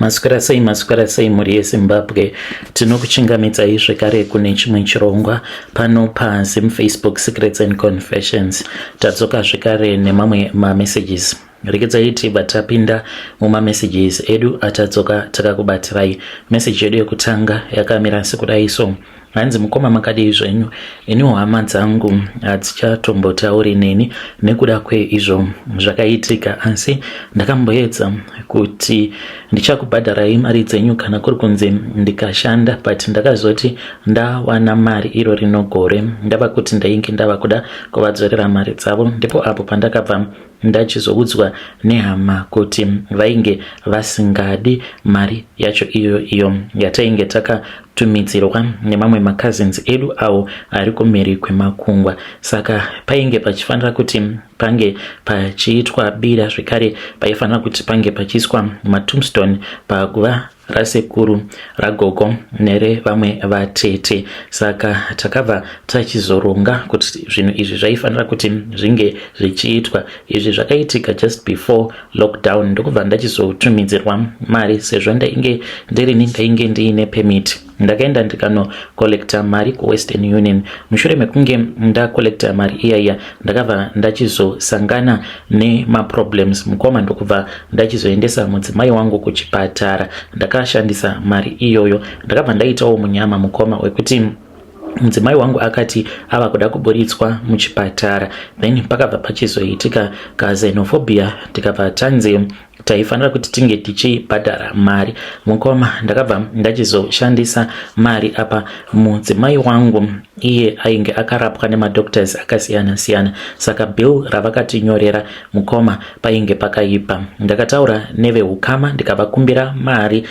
Maswera sei, maswera sei mhuri yeZimbabwe. Tinokuchingamidzai zvekare kune chimwe chirongwa pano paZim Facebook Secrets and Confessions. Tadzoka zvekare nemamwe mamessages. Regedzai tibva tapinda mumamessages edu atadzoka takakubatirai. Message yedu yekutanga yakamira sekudai so. Hanzi mukoma makadii zvenyu, iniwo hama dzangu hadzichatombotauri neni nekuda kweizvo zvakaitika, asi ndakamboedza kuti ndichakubhadharai mari dzenyu kana kuri kunzi ndikashanda, but ndakazoti ndawana mari iro rino gore ndava kuti ndainge ndava kuda kuvadzorera mari dzavo, ndipo apo pandakabva ndachizoudzwa nehama kuti vainge vasingadi mari yacho iyo iyo yatainge takatumidzirwa nemamwe macousins edu awo ari kumhiri kwemakungwa. Saka painge pachifanira kuti pange pachiitwa bira, zvekare paifanira kuti pange pachiiswa matombstone paguva rasekuru, ragogo nerevamwe vatete. Saka takabva tachizoronga kuti zvinhu izvi zvaifanira kuti zvinge zvichiitwa. Izvi zvakaitika just before lockdown, ndokubva ndachizotumidzirwa mari. Sezvo ndainge ndirini ndainge ndiine permit, ndakaenda ndikanocollecta mari kuWestern Union. Mushure mekunge ndacollecta mari iyaiya, ndakabva ndachizosangana nemaproblems mukoma, ndokubva ndachizoendesa mudzimai wangu kuchipatara. Ndakashandisa mari iyoyo. Ndakabva ndaitawo munyama mukoma wekuti mudzimai wangu akati ava kuda kuburitswa muchipatara, then pakabva pachizoitika kaxenophobia, tikabva tanzi taifanira kuti tinge tichibhadhara mari. Mukoma, ndakabva ndachizoshandisa mari apa. Mudzimai wangu iye ainge akarapwa nemadoctors akasiyana siyana, saka bill ravakatinyorera mukoma painge pakaipa. Ndakataura neveukama ndikavakumbira mari.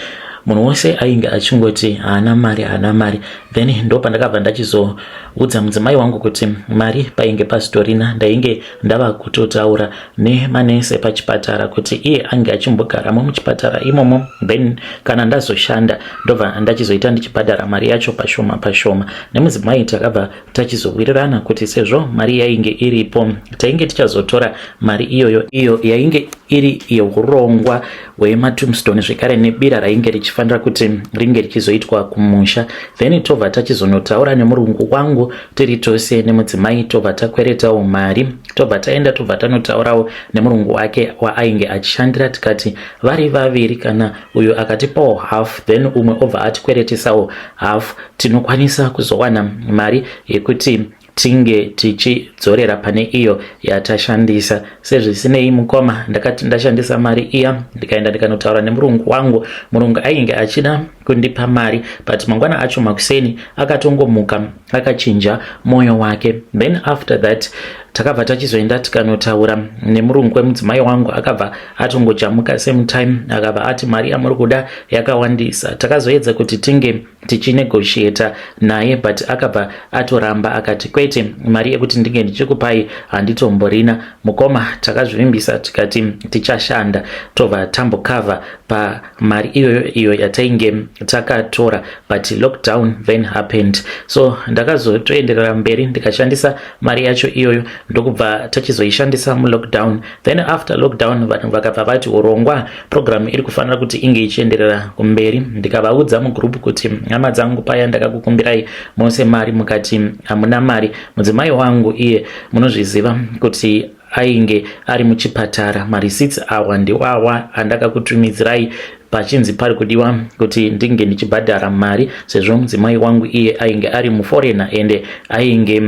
Munhu wose ainge achingoti haana mari, haana mari. Then ndo pandakabva ndachizoudza mudzimai wangu kuti mari painge pasitorina. Ndainge ndava kutotaura nemanesi epachipatara kuti iye ange achimbogaramo muchipatara imomo, then kana ndazoshanda ndobva ndachizoita ndichibhadhara mari yacho pashoma pashoma. Nemudzimai takabva tachizowirirana kuti sezvo mari yainge iripo, tainge tichazotora mari iyoyo, iyo yainge iri yeurongwa hwematombstone zvekare nebira rainge richifanira kuti ringe richizoitwa kumusha. Then tobva tachizonotaura nemurungu wangu tiri tose nemudzimai, tobva takweretawo mari, tobva taenda, tobva tanotaurawo nemurungu wake waainge achishandira, tikati vari vaviri, kana uyu akatipawo half, then umwe obva atikweretesawo half, tinokwanisa kuzowana mari yekuti tinge tichidzorera pane iyo yatashandisa. Sezvisinei mukoma, ndakati ndashandisa mari iya, ndikaenda ndikanotaura nemurungu wangu. Murungu ainge achida kundipa mari, but mangwana acho makuseni akatongomuka akachinja mwoyo wake. Then after that takabva tachizoenda tikanotaura nemurungu wemudzimai wangu. Akabva atongojamuka same time, akabva ati mari yamuri kuda yakawandisa. Takazoedza kuti tinge tichinegotiata naye, but akabva atoramba, akati kwete, mari yekuti ndinge ndichikupai handitomborina. Mukoma, takazvivimbisa tikati tichashanda, tobva tambokavha pamari iyoyo iyo yatainge takatora, but lockdown then happened. So ndakazotoenderera mberi ndikashandisa mari yacho iyoyo, ndokubva tachizoishandisa mulockdown. Then after lockdown vanhu vakabva vati urongwa program iri kufanira kuti inge ichienderera kumberi. Ndikavaudza mugroup kuti hama dzangu, paya ndakakukumbirai mose mari, mukati hamuna mari. Mudzimai wangu iye munozviziva kuti ainge ari muchipatara. Mareceipts awa ndiwawa andakakutumidzirai pachinzi pari kudiwa kuti ndinge ndichibhadhara mari, sezvo mudzimai wangu iye ainge ari muforeigner ende ainge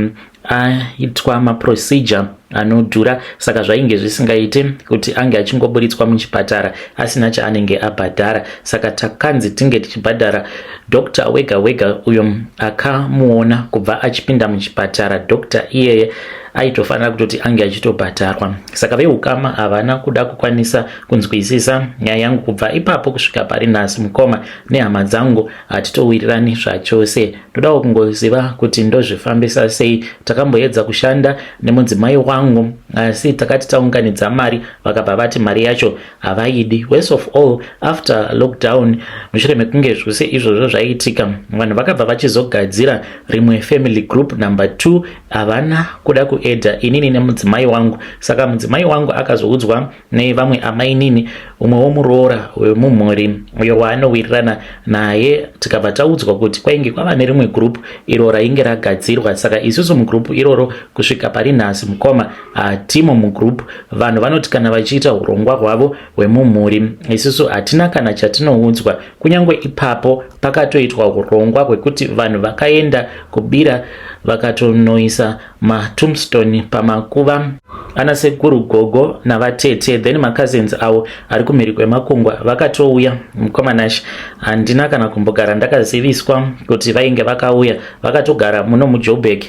aitwa maprocedure anodhura, saka zvainge zvisingaite kuti ange achingoburitswa muchipatara asina chaanenge abhadhara. Saka takanzi tinge tichibhadhara doctor wega wega uyo akamuona kubva achipinda muchipatara. Doctor iyeye aitofanira kutoti ange achitobhadharwa. Saka veukama havana kuda kukwanisa kunzwisisa nyaya yangu. Kubva ipapo kusvika pari nhasi mukoma, nehama dzangu hatitowirirani zvachose. Ndodawo kungoziva kuti ndozvifambisa sei. Takamboedza kushanda nemudzimai wangu, asi takati taunganidza mari, vakabva vati mari yacho havaidi. Worst of all, after lockdown, mushure mekunge zvose izvozvo zvaitika, vanhu vakabva vachizogadzira rimwe family group number 2. Havana kuda kuinvita. kuedha inini nemudzimai wangu. Saka mudzimai wangu akazoudzwa nevamwe amainini, umwe womuroora wemumhuri uyo waanowirirana naye. Tikabva taudzwa kuti kwainge kwava nerimwe group iro rainge ragadzirwa. Saka isusu mugroup iroro kusvika pari nhasi, mukoma, hatimo mugroup. Vanhu vanoti kana vachiita urongwa hwavo hwemumhuri, isusu hatina kana chatinoudzwa. Kunyange ipapo pakatoitwa urongwa hwekuti vanhu vakaenda kubira, vakatonoisa matombstone pamakuva ana sekuru, gogo navatete, then macousins avo ari kumhiri kwemakungwa vakatouya. Mukoma Nash, handina kana kumbogara ndakaziviswa kuti vainge vakauya. Vakatogara muno muJoburg,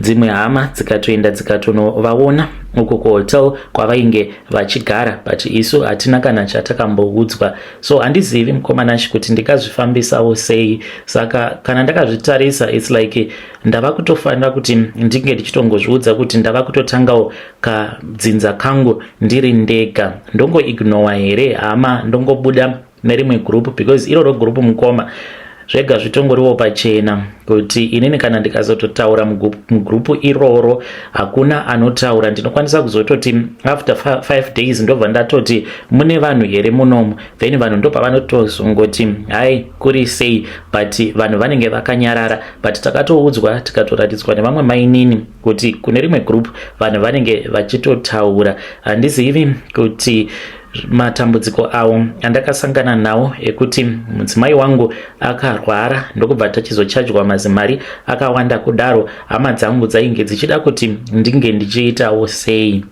dzimwe hama dzikatoenda dzikatonovaona uko kuhotel kwavainge vachigara, but isu hatina kana chatakamboudzwa. So handizivi, mukoma Nash, kuti ndingazvifambisawo sei. Saka kana ndakazvitarisa, it's like ndava kutofanira kuti ndinge ndichitongozviudza kuti ndava kutotangawo kadzinza kangu ndiri ndega. Ndongoignora here hama, ndongobuda nerimwe group? Because iroro group, mukoma, zvega zvitongoriwo pachena kuti inini kana ndikazototaura mugroup iroro, hakuna anotaura. Ndinokwanisa kuzototi after 5 days ndobva ndatoti, "Mune vanhu here munomu?" Then vanhu ndopavanotozongoti, "Hai, kuri sei?" But vanhu vanenge vakanyarara. But takatoudzwa, tikatoratidzwa nevamwe mainini kuti kune rimwe group vanhu vanenge vachitotaura. Handizivi kuti matambudziko awo andakasangana nawo ekuti mudzimai wangu akarwara, ndokubva tachizochajwa mazimari akawanda kudaro, hama dzangu dzainge dzichida kuti ndinge ndichiitawo sei.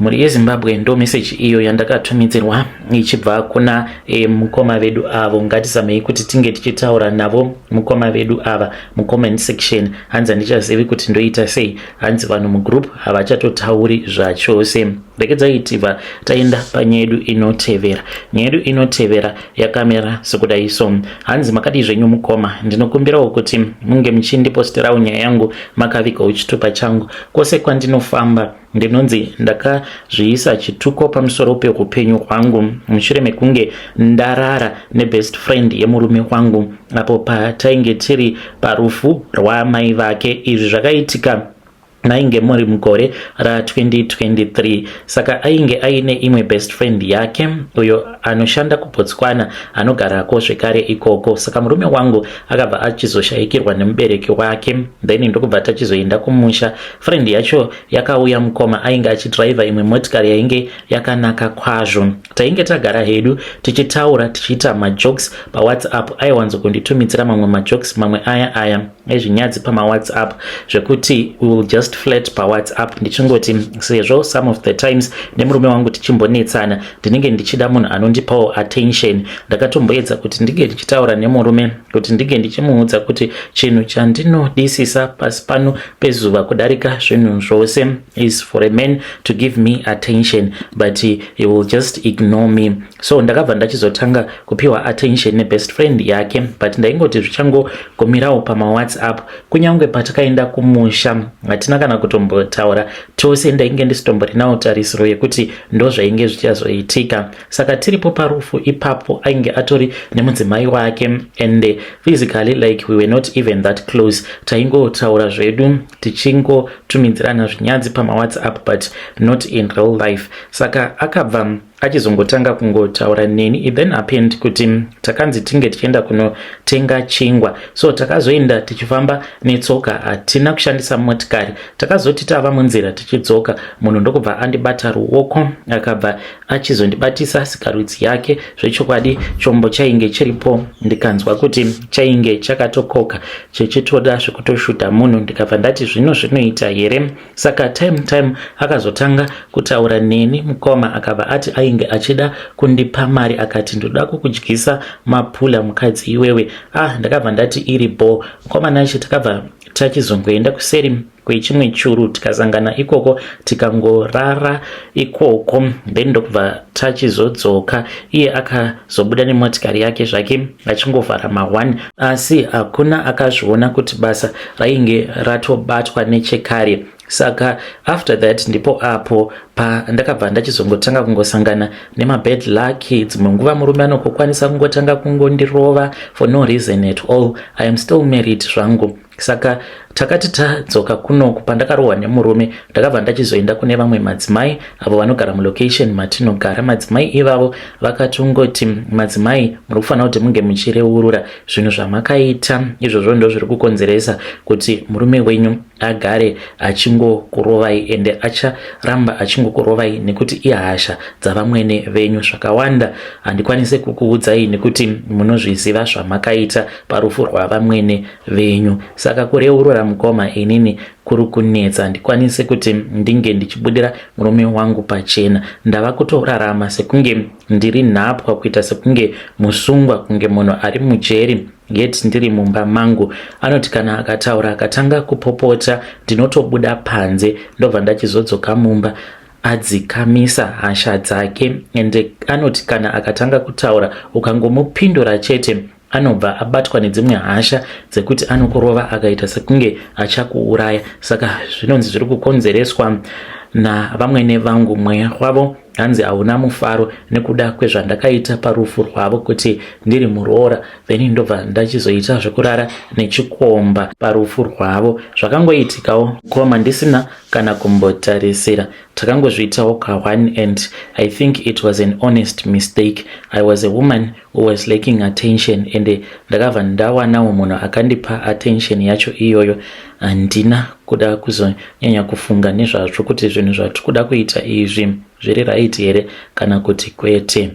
Mhuri yeZimbabwe, ndo meseji iyo yandakatumidzirwa ichibva kuna mukoma vedu avo. Ngatizamei kuti tinge tichitaura navo mukoma vedu ava mucomment section. Hanzi, "Handichazivi kuti ndoita sei." Hanzi vanhu mugroup havachatotauri zvachose. Regedzai tibva taenda panyaya yedu inotevera. Nyaya yedu inotevera yakamira sekudai so. Hanzi, "Makadii zvenyu mukoma? Ndinokumbirawo kuti munge muchindiposterawo nyaya yangu makavigawo chitupa changu. Kwose kwandinofamba ndinonzi ndakazviisa chituko pamusoro peupenyu hwangu mushure mekunge ndarara nebest friend yemurume wangu apo patainge tiri parufu rwamai vake. Izvi zvakaitika mainge muri mugore ra2023. Saka ainge aine imwe best friend yake uyo anoshanda kuBotswana, anogarako zvekare ikoko. Saka murume wangu akabva achizoshayikirwa nemubereki wake, then ndokubva tachizoenda kumusha. Friend yacho yakauya, mukoma, ainge achidhiraivha imwe motikari yainge yakanaka kwazvo. Tainge tagara hedu tichitaura, tichiita majokes paWhatsApp. Aiwanzokunditumidzira mamwe majokes, mamwe aya aya ezvinyadzi pamawhatsApp, zvekuti we will just flirt paWhatsApp. Ndichingoti sezvo some of the times nemurume wangu tichimbonetsana, ndinenge ndichida munhu anondipawo attention. Ndakatomboedza kuti ndinge ndichitaura nemurume, kuti ndinge ndichimuudza kuti chinhu chandinodisisa pasi pano pezuva kudarika zvinhu zvose is for a man to give me attention, but he will just ignore me. So ndakabva ndachizotanga kupiwa attention nebest friend yake, but ndaingoti zvichangogumirawo pamawhatsApp. Kunyange patakaenda kumusha hatina kana kutombotaura tose. Ndainge ndisitomborinawo tarisiro yekuti ndo zvainge zvichazoitika. Saka tiripo parufu ipapo, ainge atori nemudzimai wake, and physically, like, we were not even that close. Taingotaura zvedu, tichingotumidzirana zvinyadzi pamawhatsApp, but not in real life. Saka akabva achizongotanga kungotaura neni. It then happened kuti takanzi tinge tichienda kunotenga chingwa, so takazoenda tichifamba netsoka, hatina kushandisa motikari. Takazoti tava munzira tichidzoka, munhu ndokubva andibata ruoko, akabva achizondibatisa sikarudzi yake. Zvechokwadi chombo chainge chiripo, ndikanzwa kuti chainge chakatokoka, chichitoda zvekutoshuta munhu. Ndikabva ndati, 'Zvino zvinoita here?' Saka time time akazotanga kutaura neni, mukoma. Akabva ati ainge achida kundipa mari, akati, 'Ndoda kukudyisa mapula, mukadzi iwewe.' Ah, ndakabva ndati iri bo. Mukoma Nachi, takabva tachizongoenda kuseri kwechimwe churu, tikasangana ikoko, tikangorara ikoko, then ndokubva tachizodzoka. Iye akazobuda nemotikari yake zvake achingovhara ma1, asi hakuna akazviona kuti basa rainge ratobatwa nechekare. Saka after that ndipo apo pandakabva ndachizongotanga kungosangana nemabad luck. Dzimwe nguva murume anokokwanisa kungotanga kungondirova for no reason at all. I am still married zvangu. Saka takati tadzoka kunoku pandakarohwa nemurume, ndakabva ndachizoenda kune vamwe madzimai avo vanogara mulocation matinogara. Madzimai ivavo vakatongoti, madzimai, muri kufanira kuti munge muchireurura zvinhu zvamakaita izvozvo, ndo zviri kukonzeresa kuti murume wenyu agare achingokurovai, ende acharamba achingokurovai nekuti ihasha dzavamwene venyu. Zvakawanda handikwanise kukuudzai nekuti munozviziva zvamakaita parufu rwavamwene venyu. Saka kureurura, mukoma, inini kuri kunetsa. Handikwanise kuti ndinge ndichibudira murume wangu pachena. Ndava kutorarama sekunge ndiri nhapwa, kuita sekunge musungwa, kunge munhu ari mujeri, yet ndiri mumba mangu. Anoti kana akataura, akatanga kupopota, ndinotobuda panze, ndobva ndachizodzoka mumba adzikamisa hasha dzake. Ende anoti kana akatanga kutaura, ukangomupindura chete, anobva abatwa nedzimwe hasha dzekuti anokurova akaita sekunge achakuuraya. Saka zvinonzi zviri kukonzereswa navamwene vangu. Mweya wavo hanzi hauna mufaro nekuda kwezvandakaita parufu rwavo, kuti ndiri muroora, then ndobva ndachizoita zvekurara nechikomba parufu rwavo. Zvakangoitikawo koma ndisina kana kumbotarisira, takangozviitawo ka1, and I think it was an honest mistake. I was a woman who was lacking attention, and ndakabva ndawanawo munhu akandipa attention yacho iyoyo. Handina kuda kuzonyanya kufunga nezvazvo kuti zvinhu zvatiri kuda kuita izvi zviri right here kana kuti kwete.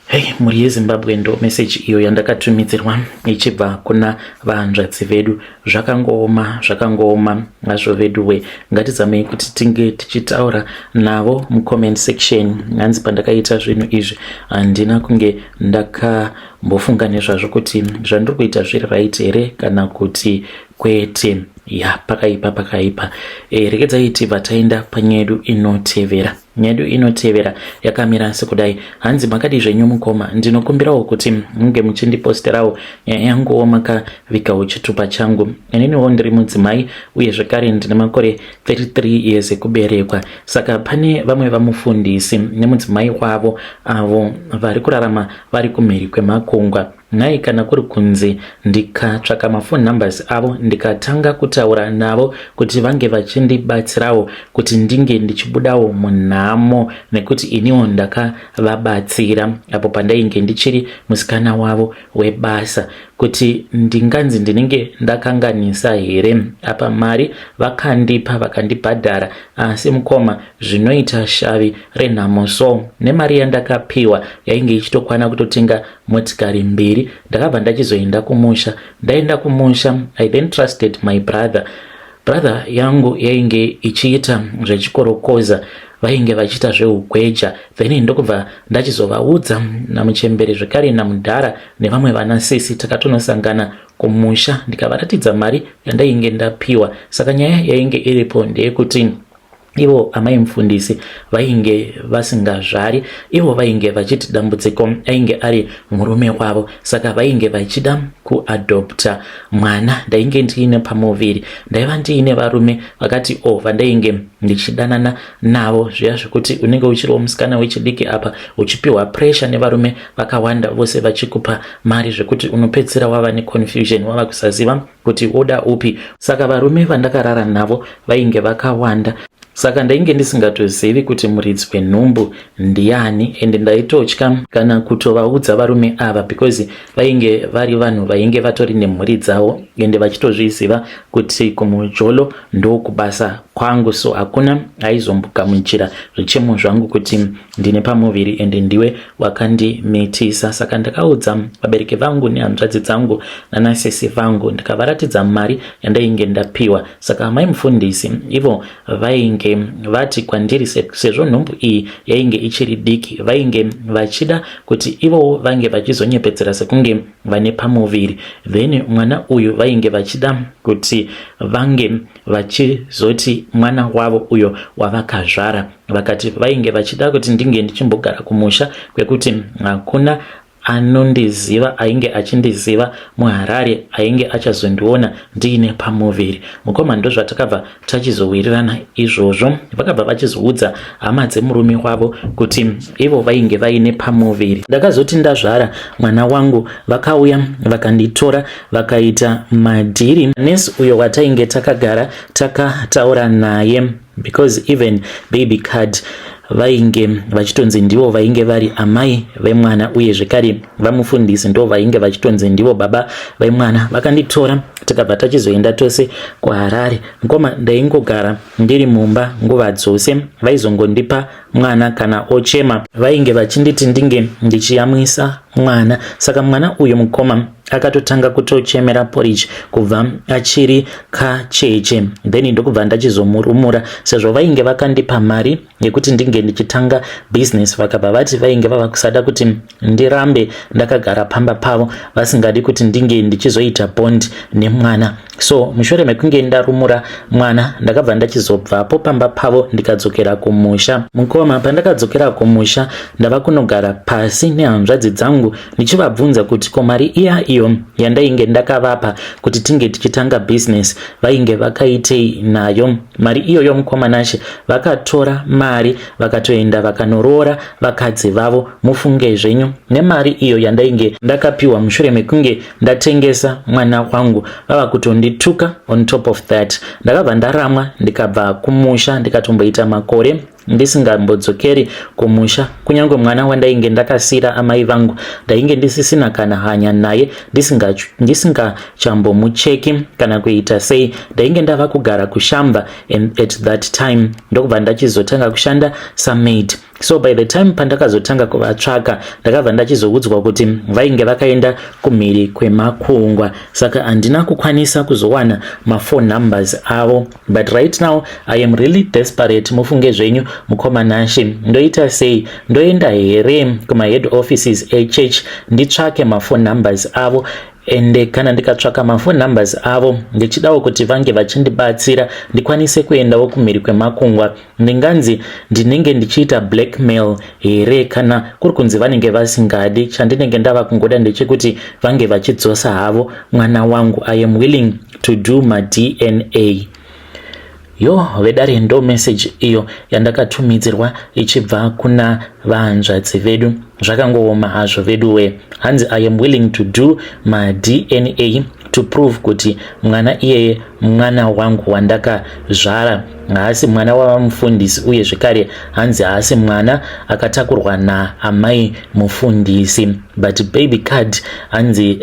Hei, mhuri yeZimbabwe, ndo meseji iyo yandakatumidzirwa ichibva kuna vahanzvadzi vedu. Zvakangooma, zvakangooma hazvo veduwe. Ngatizamei kuti tinge tichitaura navo mucomment section. Hanzi pandakaita zvinhu izvi handina kunge ndakambofunga nezvazvo kuti zvandiri kuita zviri right here kana kuti kwete. Ya, pakaipa, pakaipa. Regedzai tibva taenda panyaya yedu inotevera. Nyaya yedu inotevera yakamira sekudai. Hanzi, makadi zvenyu mukoma? Ndinokumbirawo kuti munge muchindiposterawo nyaya yanguwo makavigawo chitupa changu. Ininiwo ndiri mudzimai, uye zvekare ndine makore 33 years ekuberekwa. Saka pane vamwe vamufundisi nemudzimai wavo avo vari kurarama vari kumhiri kwemakungwa. Nhai, kana kuri kunzi ndikatsvaka mafone numbers avo, ndikatanga kutaura navo kuti vange vachindibatsirawo kuti ndinge ndichibudawo munhamo, nekuti iniwo ndakavabatsira apo pandainge ndichiri musikana wavo webasa, kuti ndinganzi ndinenge ndakanganisa here? Apa mari vakandipa, vakandibhadhara, asi mukoma, zvinoita shavi renhamo. So nemari yandakapiwa yainge ichitokwana kutotenga motikari mbiri. Ndakabva ndachizoenda kumusha. Ndaenda kumusha, I then trusted my brother. Brother yangu yainge ichiita zvechikorokoza, vainge vachiita zveugweja. Then ndokubva ndachizovaudza namuchembere zvekare namudhara nevamwe vana sisi. Takatonosangana kumusha, ndikavaratidza mari yandainge ndapiwa. Saka nyaya yainge iripo ndeyekuti ivo amai mufundisi vainge vasingazvari. Ivo vainge vachiti dambudziko ainge ari murume wavo, saka vainge vachida kuadopta mwana. Ndainge ndiine pamuviri, ndaiva ndiine varume vakati o vandainge ndichidanana navo, zviya zvekuti unenge uchiriwo musikana wechidiki, apa uchipiwa pressure nevarume vakawanda, vose vachikupa mari, zvekuti unopedzisira wava neconfusion, wava kusaziva kuti woda upi. Saka varume vandakarara navo vainge vakawanda, saka ndainge ndisingatozivi kuti muridzi wenhumbu ndiani, ende ndaitotya kana kutovaudza varume ava because vainge vari vanhu vainge vatori nemhuri dzavo, ende vachitozviziva kuti kumujolo ndokubasa kwangu, so hakuna aizombogamuchira zvichemo zvangu kuti ndine pamuviri ende ndiwe wakandimitisa. Saka ndakaudza vabereki vangu nehanzvadzi dzangu nanasisi vangu, ndikavaratidza mari yandainge ndapiwa. Saka amai mufundisi ivo vainge vati kwandiri, sezvo nhumbu iyi yainge ichiri diki, vainge vachida kuti ivowo vange vachizonyepedzera sekunge vane pamuviri, then mwana uyu vainge vachida kuti vange vachizoti mwana wavo uyo wavakazvara. Vakati vainge vachida kuti ndinge ndichimbogara kumusha kwekuti hakuna Anondiziva ainge achindiziva muHarare ainge achazondiona ndiine pamuviri. Mukoma ndozvatakabva tachizowirirana izvozvo. Vakabva vachizoudza hama dzemurume wavo kuti ivo vainge vaine pamuviri. Ndakazoti ndazvara mwana wangu vakauya vakanditora vakaita madhiri. Nurse uyo watainge takagara takataura naye because even baby card vainge vachitonzi ndivo vainge vari amai vemwana uye zvekare vamufundisi ndo vainge vachitonzi ndivo baba vemwana. Vakanditora tikabva tachizoenda tose kuHarare. Mukoma, ndaingogara ndiri mumba nguva dzose. Vaizongondipa mwana kana ochema, vainge vachinditi ndinge ndichiyamwisa mwana. Saka mwana uyu, mukoma, akatotanga kutochemera porridge kubva achiri kacheche. Then ndokubva ndachizomurumura sezvo vainge vakandipa mari yekuti ndinge ndichitanga business. Vakabva vati vainge vava kusada kuti ndirambe ndakagara pamba pavo, vasingadi kuti ndinge ndichizoita bond nemwana. So mushure mekunge ndarumura mwana, ndakabva ndachizobvapo pamba pavo ndikadzokera kumusha. Mukoma, pandakadzokera kumusha, ndava kunogara pasi nehanzvadzi dzangu ndichivabvunza kuti ko mari iya iyo yandainge ndakavapa kuti tinge tichitanga business, vainge vakaitei nayo mari iyoyo? Mukoma Nashe, vakatora mari vakatoenda vakanoroora vakadzi vavo. Mufunge zvenyu, nemari iyo yandainge ndakapiwa mushure mekunge ndatengesa mwana wangu, vava kutondituka. On top of that, ndakabva ndaramwa ndikabva kumusha, ndikatomboita makore ndisingambodzokeri kumusha. Kunyange mwana wandainge ndakasiyira amai vangu, ndainge ndisisina kana hanya naye, ndisingachambomucheki kana kuita sei. Ndainge ndava kugara kuShamva at that time, ndokubva ndachizotanga kushanda samaid. So by the time pandakazotanga kuvatsvaka, ndakabva ndachizoudzwa kuti vainge vakaenda kumhiri kwemakungwa, saka handina kukwanisa kuzowana maphone numbers avo. But right now I am really desperate. Mufunge zvenyu, mukoma Nashe, ndoita sei? Ndoenda here kumahead offices echurch nditsvake maphone numbers avo? Ende kana ndikatsvaka maphone numbers avo, ndichidawo kuti vange vachindibatsira ndikwanise kuendawo kumhiri kwemakungwa, ndinganzi ndinenge ndichiita blackmail here kana kuri kunzi vanenge vasingadi? Chandinenge ndava kungoda ndechekuti vange vachidzosa havo mwana wangu. I am willing to do maDNA. Yo vedare, ndo message iyo yandakatumidzirwa ichibva kuna vahanzvadzi vedu. Zvakangooma hazvo veduwe. Hanzi, "I am willing to do maDNA to prove kuti mwana iyeye mwana wangu wandakazvara, haasi mwana wavamufundisi." Uye zvekare hanzi haasi mwana akatakurwa naamai mufundisi, but baby card hanzi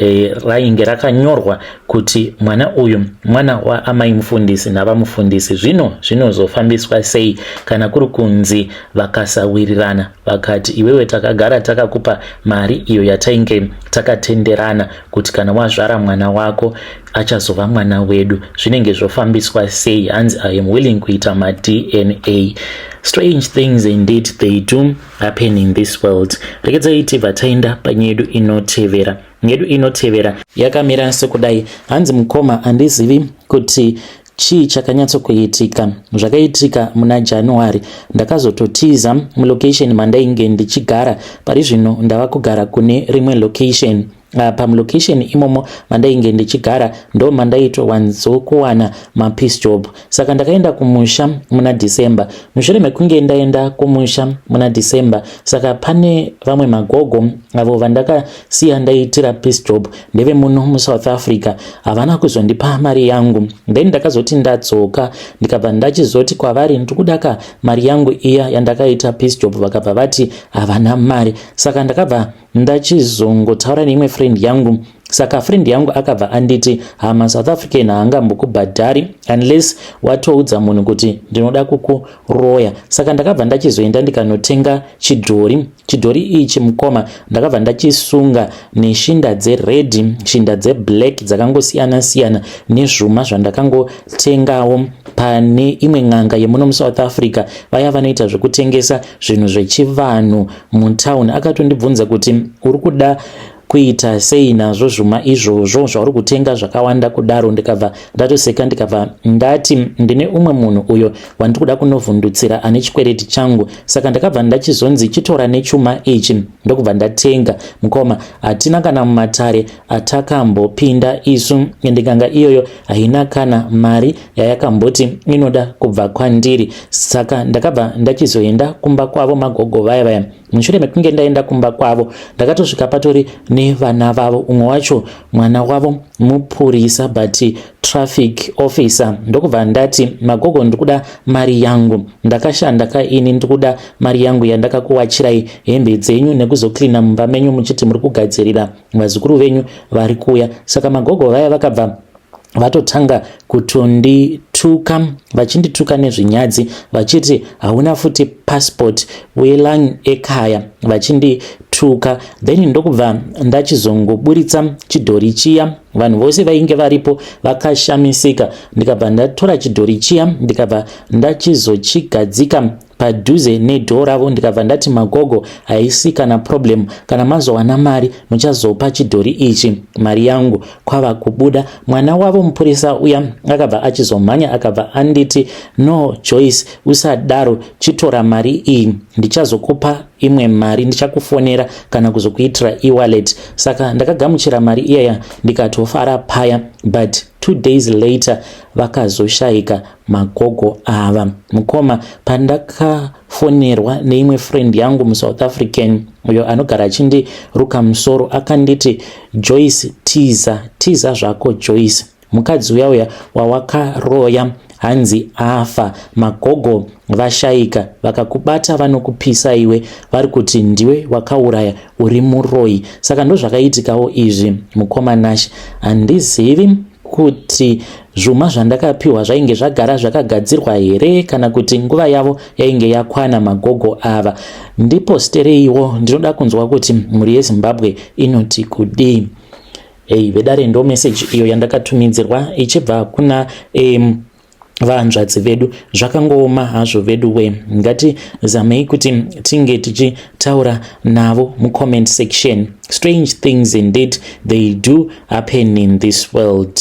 rainge rakanyorwa kuti mwana uyu mwana waamai mufundisi navamufundisi. Zvino zvinozofambiswa sei kana kuri kunzi vakasawirirana, vakati, "Iwewe takagara takakupa mari iyo yatainge takatenderana kuti kana wazvara mwana wako achazova mwana wedu"? Zvinenge zvofambiswa sei? Hanzi, "I am willing kuita maDNA." Strange things indeed, they do happen in this world. Rekedzai tibva taenda panyaya yedu inotevera. Yedu inotevera yakamira sekudai. Hanzi, "Mukoma, handizivi kuti chii chakanyatsokuitika. Zvakaitika muna January, ndakazototiza mulocation mandainge ndichigara. Pari zvino ndava kugara kune rimwe location. Pamulocation imomo mandainge ndichigara ndo mandaitowanzokuwana mapiece job. Saka ndakaenda kumusha muna December. Mushure mekunge ndaenda kumusha muna December, saka pane vamwe magogo avo vandakasiya ndaitira piece job, ndevemuno muSouth Africa. Havana kuzondipa mari yangu. Then ndakazoti ndadzoka, ndikabva ndachizoti kwavari, ndikudaka mari yangu iya yandakaita piece job. Vakabva vati havana mari. Saka ndakabva ndachizongotaura neimwe friend yangu. Saka friend yangu akabva anditi, hama South African haangambokubhadhari unless watoudza munhu kuti ndinoda kukuroya. Saka ndakabva ndachizoenda ndikanotenga chidhori. Chidhori ichi, mukoma, ndakabva ndachisunga neshinda dzered, shinda dzeblack dzakangosiyana siyana, nezvuma zvandakangotengawo pane imwe n'anga yemuno muSouth Africa, vaya vanoita zvekutengesa zvinhu zvechivanhu mutown. Akatondibvunza kuti uri kuda kuita sei nazvo zvuma izvozvo zvauri kutenga zvakawanda kudaro? Ndikabva ndatoseka, ndikabva ndati ndine umwe munhu uyo wandiri kuda kunovhundutsira ane chikwereti changu. Saka ndakabva ndachizonzi chitora nechuma ichi, ndokubva ndatenga. Mukoma, hatina kana mumatare atakambopinda isu, ende n'anga iyoyo haina kana mari yayakamboti inoda kubva kwandiri. Saka ndakabva ndachizoenda kumba kwavo magogo vaya vaya. Mushure mekunge ndaenda kumba kwavo, ndakatosvika patori nevana vavo, umwe wacho mwana wavo mupurisa, but traffic officer. Ndokubva ndati, "Magogo, ndikuda mari yangu. Ndakashanda kaini, ndikuda mari yangu yandakakuwachirai hembe dzenyu nekuzoklina mumba menyu muchiti muri kugadzirira vazukuru venyu vari kuuya." Saka magogo vaya vakabva vatotanga kutondituka, vachindituka nezvinyadzi, vachiti, "Hauna futi passport welang ekhaya," vachindituka. Then ndokubva ndachizongoburitsa chidhori chiya. Vanhu vose vainge varipo vakashamisika. Ndikabva ndatora chidhori chiya, ndikabva ndachizochigadzika padhuze nedhoo ravo. Ndikabva ndati, "Magogo, haisi kana problem. Kana mazowana mari, muchazopa chidhori ichi mari yangu." Kwava kubuda. Mwana wavo mupurisa uya akabva achizomhanya, akabva anditi, "No, Joyce, usadaro. Chitora mari iyi, ndichazokupa imwe mari, ndichakufonera kana kuzokuitira e-wallet." Saka ndakagamuchira mari iyaya, ndikatofara paya, but 2 days later vakazoshayika magogo ava. Mukoma, pandakafonerwa neimwe friend yangu muSouth African uyo anogara achindiruka musoro, akanditi, "Joyce, tiza, tiza zvako Joyce. Mukadzi uya uya wawakaroya hanzi afa. Magogo vashayika. Vakakubata vanokupisa iwe. Vari kuti ndiwe wakauraya, uri muroi." Saka ndozvakaitikawo izvi, mukoma Nash. Handizivi kuti zvuma zvandakapiwa zvainge zvagara zvakagadzirwa here kana kuti nguva yavo yainge yakwana magogo ava. Ndipostereiwo, ndinoda kunzwa kuti mhuri yeZimbabwe inoti kudii. Ei vedare, ndo meseji iyo yandakatumidzirwa ichibva kuna vahanzvadzi vedu. Zvakangooma hazvo vedu we. Ngatizamei kuti tinge tichitaura navo mucomment section. Strange things indeed, they do happen in this world.